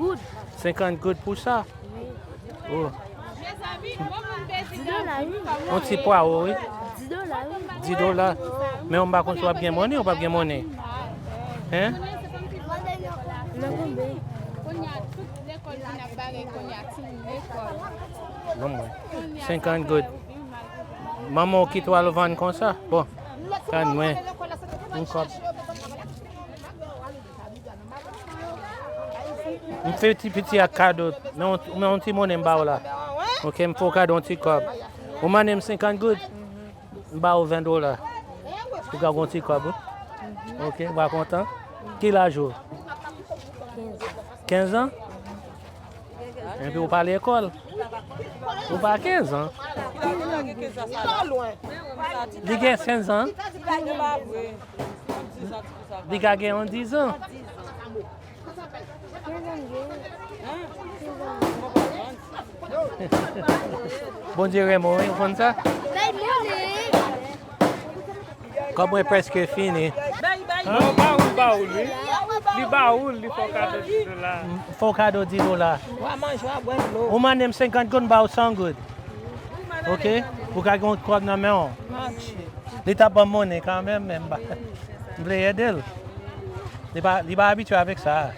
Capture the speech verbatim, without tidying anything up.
Goud. Senkant goud pou sa? Wi. Oh. Di dola, wi. Yon ti pwawo, wi. Di dola, wi. Di dola. Men m pa konn si w ap gen monnen ou p ap gen monnen. Hein? Nan konbyen? Ban mwen. Senkant goud. Manman w kite w al vann konsa? Bon. Tann mwen. Yon kòb. M fè ti piti a kado. Men yon, men yon ti monnen m ba w la. Ok, m fè w kado yon ti kòb. Ou mande m senkant goud? M ba w ven dola. Ou ka gon ti kòb, wi. Ok, ou pa kontan? Ki laj ou? Kenz an? Epi ou pa lekòl? Ou pa kenz an? Li gen kenz an? Li ka gen yon diz an? Bondye renmen w, wi, ou konn sa? Kòb mwen prèske fini. Non, ba ou, ba ou, li. Li ba ou, li fè w kado di dola. Fè w kado di dola. Wa manje, wa bwè dlo. Ou mande m senkant goud, m ba w san goud. Ok? Ou ka gen yon kòb nan men w. Li t ap ban m monnen kanmenm, men m pa. M vle ede l. Li pa, li pa abitye avèk sa.